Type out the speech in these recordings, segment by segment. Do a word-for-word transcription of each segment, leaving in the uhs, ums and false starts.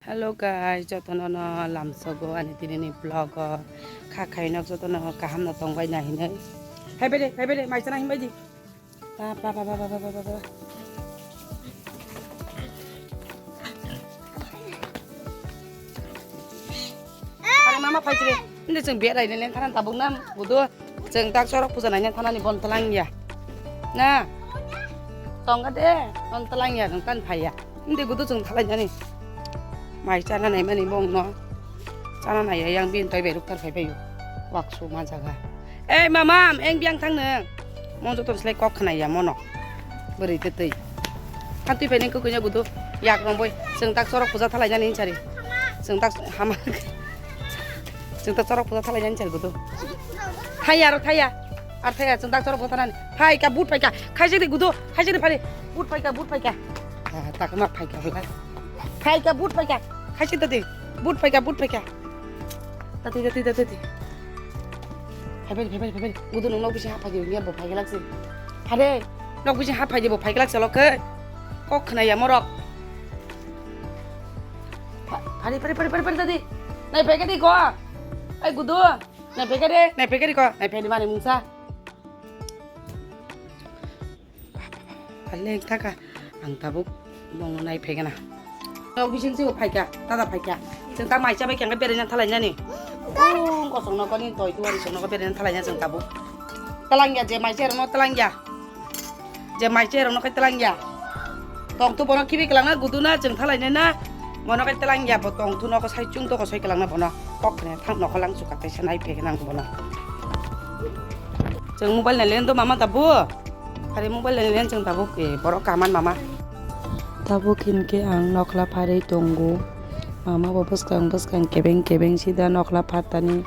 Hello guys, jotono no lamsogo ani tinini vlog o. Kha khaino jotono kaham no tongbai na hinwi. Phaibai de, phaibai de, mai chana hinbai di. Ba, ba, ba. Are mama phai chire. Inde chwng berai le len thanan tabuk nam gudo. Chwng tak chorok puja naina thanani bon tlang ya. Na. Tongga de, bon tlang ya, nang tan phai ya. Inde gudu chwng thalai nani. Mai chana nai mani bong no. Chana nai yang bin toi beruk tar phai phaio. Wak su ma jaga. Ei mama, eng biang thang nang. Mon joto slai kok khna ya mono. Bwrwi tei tei. Khan twi phai nang kok kunya gudu. Yak rong boi. Chwng tak chorok puja thalai nani sari. Chwng tak hama. Chwng tak chorok puja thalai nani sari gudu. Thaya ro thaya. Ar thaya chwng tak chorok puja thalai nani. Phai ka but phai ka. Khaisik di gudu. Khaisik di phari. But phai ka, but phai ka. Ah, tak ma phai ka. Phai ka, but phai ka. Khaisik di. But phai ka, but phai ka. Tati, tati, tati, tati. Phai, phai, phai, phai, phai. Gudu nung nok bisi ha phai di, bo phai gelak si. Phare, nok bisi ha phai di, bo phai gelak si lok khe. Kok khna ya morok. Pha-, phari, phari, phari, phari, phari, tati. Nai phai ka di ko. Ai gudu. Nai phai ka di, nai phai ka di ko. Nai phai di mani mungsa. Alek taka ang tabuk bongno nai phaikana. Nok bising se phaika, tada phaika. Chwng ta mai chabai khe beraina thalai nani. Bung kosong nokoni toi tuari song nokoni beraina thalai nani chwng tabuk. Talangya je mai chair no talangya. Je mai chair no kai talangya. Tong tu bono kibi kelangna guduna chwng thalai nai na. Bono kai talangya bo tong tu noko sai chung toko sai kelangna bono. Kok ne thang noko lang suka kaisa nai phaikana ang bono. Chwng mobile nai lendo mama tabuk. Hari mobile ni len chwng tabuk, eh, borok kaman mama. Tabuk hinkhe ang nokla pharwi tongo. Mama bo bwskang bwskang kebeng kebeng sida nokla phartani.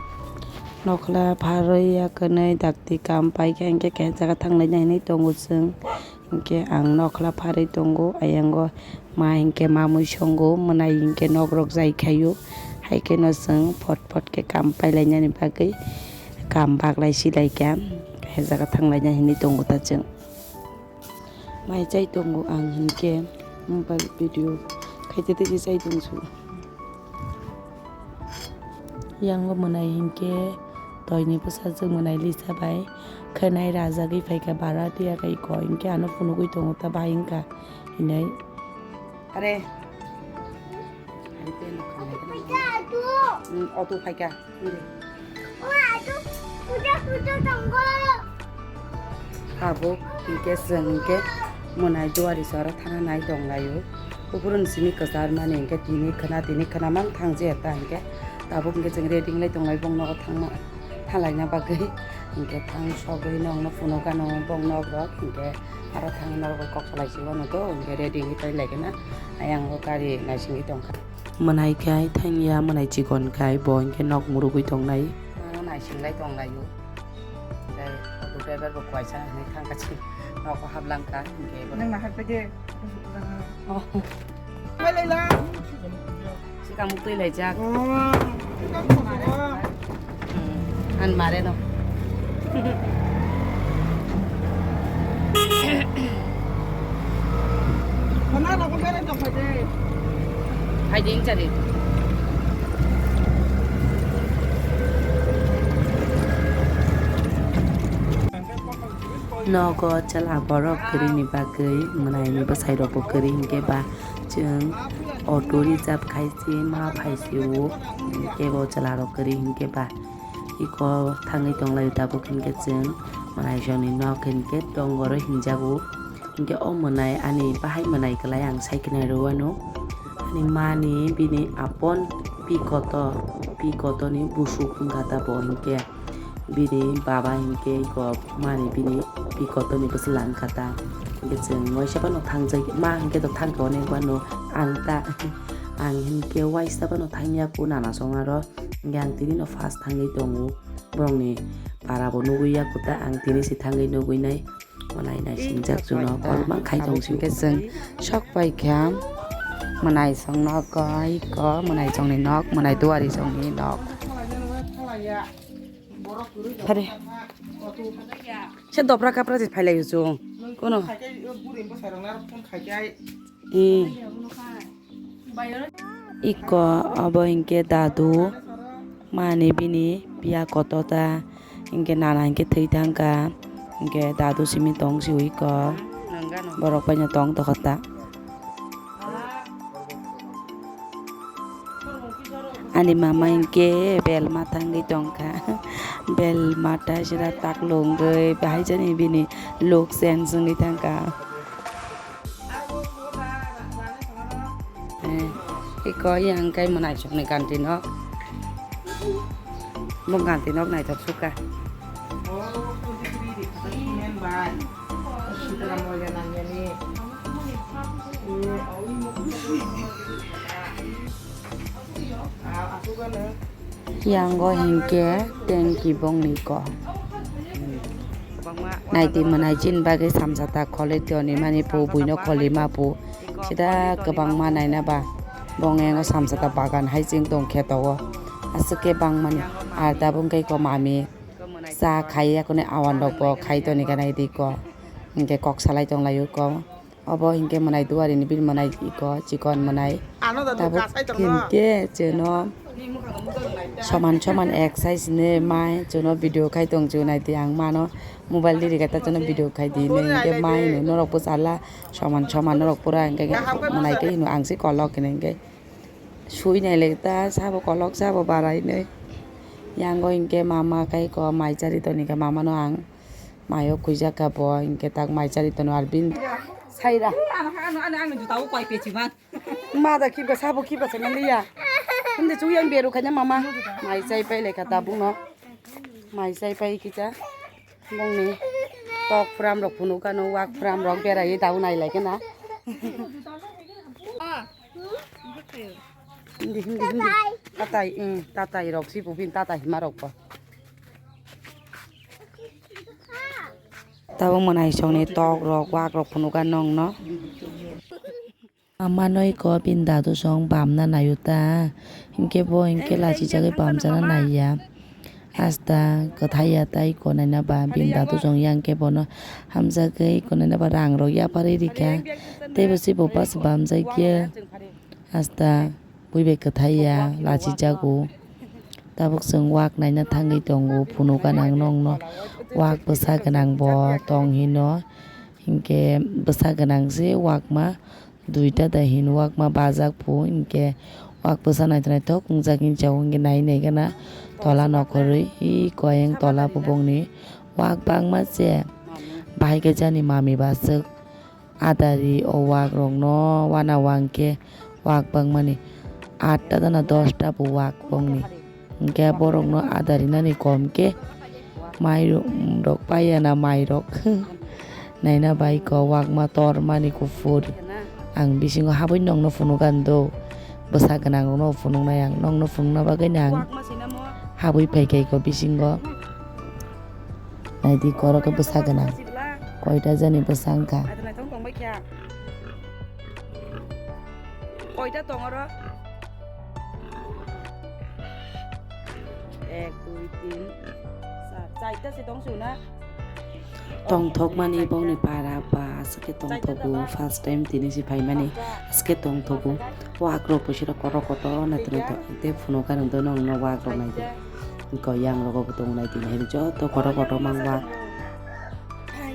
Nokla pharwi ya kwnwi dakti kam paikha hinkhe kaisa jaga thanglaina hinwi tongo chwng. Hinkhe ang nokla pharwi tongo, ayango ma hinkhe mamui songo, mwnai hinkhe nokrok jai khaio. Hai kheno chwng phot phot khe kam pailainani bagwi kam baklai silaikha, hai jaga thanglaina hinwi tongo ta chwng. Mai chai tongo ang hinkhe mobile video khaite tei chai tongsu. Yango mwnai hinkhe toini bwsajwk mwnai Lisa bai khwnai rajagwi phaikha bara tiya kai ko hinkhe ano phunugwi tongo ta bai wngkha hinwi. Are. Are tei no khanai. Mm, auto phaikha. Tabuk hinkhe chwng hinkhe mwnai duari soro thana nai tonglaio. Kuburum simi kwchar mani hinkhe tini khwna tini khwna mang thang je ta hinkhe tabuk hinkhe chwng ready wng lai tonglai bong nogo thangma thalaina bagwi hinkhe thang sogwi nokno phunukgano bong nok rok hinkhe aro thangwi norok bai kok salai si wano do hinkhe ready wngwi tonglaikhe na ayang o gari naisingwi tongkha. Mwnai khai thangya, mwnai chikon khai bo hinkhe nok murugwi tongnai. Ano naisinglai tonglaio. Tei auto driver bo kuaisa hinwi thangkha chwng nogo hablangkha hinkhe bo. Nang nahar pede. Oh. Mai laila. Sikang muk twi laijak. Oh. Sikang muk twi. Hmm, an mare no. Phai di wng chari. Nogo chwla borok kwrwini bagwi mwnaini bwsairokbo kwrwi hinkhe ba chwng auto reserve khai se ma phai se o hinkhe bo chwlarok kwrwi hinkhe ba. Iko thangwi tonglaio tabuk hinkhe chwng mwnaisongni nok hinkhe tongoro hinjago. Hinkhe o mwnai ani bahai mwnai kwlai ang sai khwnai rw uano. Ani mani bini apon pi koto, pi kotoni busuk wngkha ta bo hinkhe bini baba hinkhe iko mani bini pi kotoni bwsla wngkha ta. Hinkhe chwng waisa phano thangjak ma hinkhe to thangkha onek uano ang ta ang hinkhe waisa phano thangya ku nana song aro. Hinkhe ang tini no first thangwi tongo. Borokni para bo nugwi ya kuta ang tini se thangwi nugwi nai. Walai naisingjak chuno kolbang khai tong si. Hinkhe chwng sok pai kha mwnai song nok iko mwnai songni nok mwnai duari songni nok. Hare. Se dopra kapra se phailai chwng. Kono. Eh. Iko obo hinkhe dadu mani bini piya kotor ta, hinkhe nana hinkhe thwi thangkha, hinkhe dadu simi tong si iko borok paino tong tokha ta. Ani mama hinkhe bel ma thangwi tongkha, bel mata sida taklungwi bahai jani bini look change wngwi thangkha. Eh, iko yang kai mwnaisokni ganti nok. Bo ganti nok naithok sukha. Yango hinkhe tengki bongni ko. Naiti mwnai chini bagwi samsata kholi toni mani pu buino kholi ma pu. Sida kwbangma naina ba bongni yango samsata bagan hai ching tong kheto o. Aswk khe bangmani ar tabuk khe ko mami cha khai yakuni awan rok bo khai toni gana idi ko. Hinkhe kok salai tong lai o ko. Obo hinkhe mwnai duari ni bini mwnai iko chikon mwnai. Tabuk hinkhe chwno soman soman ek size ni mai chwno video khai tong chwng nai di ang mano mobile diri khe ta chwno video khai di hinwi hinkhe mai hinwi norok bwsala soman soman norok pura hinkhe mwnai khe hinwi ang se kolok hinwi hinkhe sui nai le ta sabo kolok sabo barai hinwi yango hinkhe mama khai ko mai chari toni khe mama no ang. Mayo khuijak kha bo, hinkhe tak mai chari tono ar bin. Saira. Ano, ano, ano, ano, juta o koi pechi bang. Ma da khibga sabo khibga se manliya. Hindi chu yang beru khanya mama. Mai chai pai lekha tabuk no. Mai chai pai kicha. Bongni tok pram rok phunuk ano wak pram rok berai dau nai lai kana. Hindi, hindi, hindi. Tatai, mm, tatai rok si bubin tatai hima rok bo. Tabuk mwnaisongni tok rok, wak rok phunukha nongno. Mama noi ko bini dadu song bamna naio ta. Hinkhe bo hinkhe lachijagwi bamjana naiya. Hasta kwthaiya tai konaina ba bini dadu song yang khe bono hamjagwi konaina ba rang rok yapharwi rikha. Teibo se bo bus bamjakya. Hasta bui bai kwthai ya lachijago. Tabuk chwng wak naina thangwi tongo, phunukha nang nokno wak bwsa gwnang bo tong hino. Hinkhe bwsa gwnang se wakma duita da hin wakma bajak phu, hinkhe wak bwsa naithok naithok wngjak hinwi chao, hinkhe nai nai gana tola nokhorwi hi koyeng tola bubungni wak bangma se bahai khe jani mami ba swk. Adari o wak rokno wana wang khe wak bangmani atta dana dosta bo wak bongni. Hinkhe borokno adari nani kom khe mai rok paiya na mai rok. Naina bai ko wakma tor mani kuphur. Ang bisingo habwi nokno phunukha do. Bwsa gwnang rokno phunuknai ang. Nokno phunukna bagwi no ang habwi phai kha iko bisingo. Naidi korok khe bwsa gwnang. Koita jani bwsa wngkha? Naithok naithok tongbai kha. Koita tong oro? Ek, dui, tin, char. Chaita se tong su na? Tongthokmani bongni para ba aswk khe tongthogo. First time tini se phaimani aswk khe tongthogo. Wak rok bo siro kotor kotor naithok naithok. Tei phunukha nwng do nokno wak rok naidi. Iko yang rogo bo tongo nai tini hai joto kotor kotor mang ba.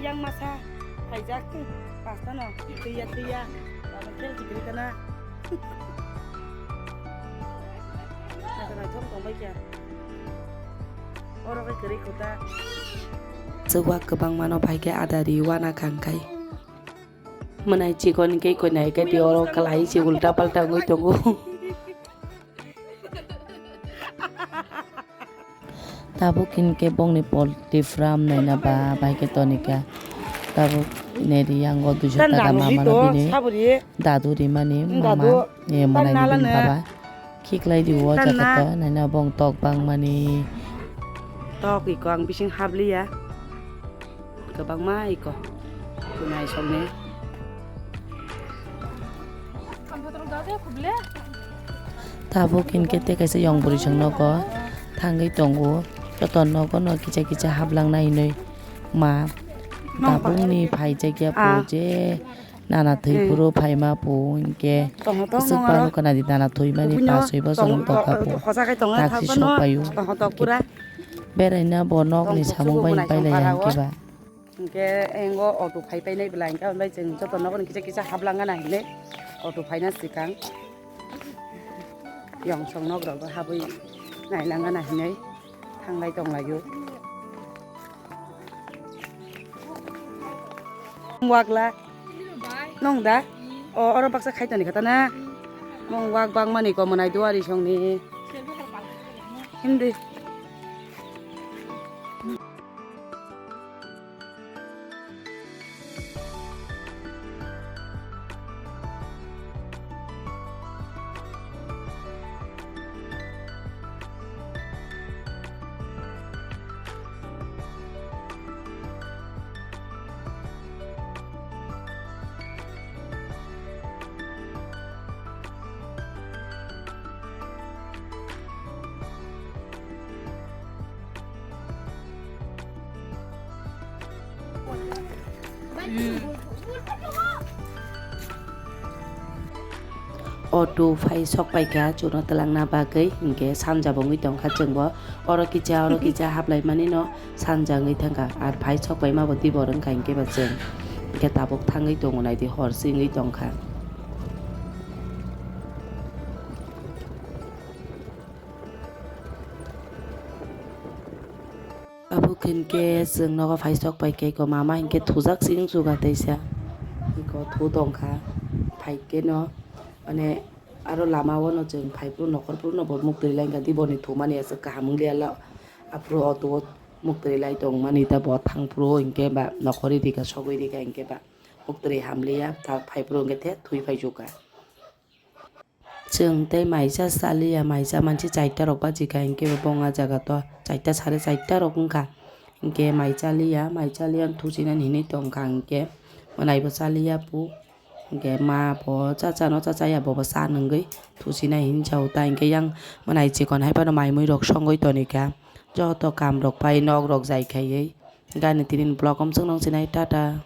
Yang masa khaijak pasta no twiya twiya abo khel chikri kana. Naithok naithok tongbai kha. Oro khe kwrwi khuta. Chwk wak kwbangma no bai khe adari wana khang khai. Mwnai chikon khe konai khe tei oro kwlai se ulta palta wngwi tongo. Tabuk hinkhe bongni poultry farm naina ba bai khe tonika. Tabuk neri yango duiso taka mama no bini dadu rimani mama. Ye mwnai ni bini baba khiklai di o jaga to naina bong tok bangmani. Tok iko ang bising habliya. Kwbangma iko. Kunai sokni. Tabuk hinkhe tei kaisa yong bwrwi chwng nogo thangwi tongo. Joto nogo no kisa kisa haplang nai hinwi ma tabukni phaijakya po je Nana thwi phuru phaima pu hinkhe tong tong swk nung panu aro. Kana di nana thwi mani. Buphino pa soi bosor tong wng tong ka pu. Hosa khai tong taksi thangphano sok payu. Tong tong pura. Beraina bo nok ni tong samung kuchugo bai bunai pailai song ya para o. Hinkhe ba. Hinkhe engo auto phai painai belai hinkhe bai chwng joto nok ni kisa kisa hablangana hinwi auto phaina swkang. Yongsong nok rok bo habwi nailangana hinwi thanglai tonglaio. Wakla. Nong da? O, oro baksa khai toni kha ta na? Mong wak bang mani ko mwnai duari song ni. Hindi. Auto phai sok paikha chwngno twlangna bagwi, hinkhe sanja bo wngwi tongkha chwngbo. Oro kisa, oro kisa hablai mani no sanja wngwi thangkha. Ar phai sok paima bo tibor wngkha hinkhe ba chwng. Hinkhe tabuk thangwi tongo naidi hor se wngwi tongkha. Abo hinkhe chwng nogo phai sok paikha eko mama hinkhe thujak se wngsuka teisa. Eko thu tongkha phaikhe no mane aro lama o no chwng phaiphuru nokhorphuru no bo muktwi lai wngkha di boni thumani aswk kaham wngliya la aphuru auto o muktwi lai tongmani ta bo thangphuru hinkhe ba nokhorwi rika sogwi rika hinkhe ba muktwi hamliya ta phaiphuru hinkhe the thwi phaijuka. Chwng tei maisa chaliya, maisa mansi chaita rok bachikha, hinkhe bo wng a jaga to chaita sare chaita rok wngkha. Hinkhe mai chaliya, mai chaliya wng thusinani hinwi tongkha, hinkhe mwnaibo chaliya pu. Hinkhe ma bo cha chano cha chaya, bobo cha nwngwi thusinai hinwi sao ta, hinkhe yang mwnai chikon hai phano mai mui rok songwi tonikha. Joto kam rok pai nok rok jai khaiwi gani tini ni vlog o mwchang nang sinai, tata.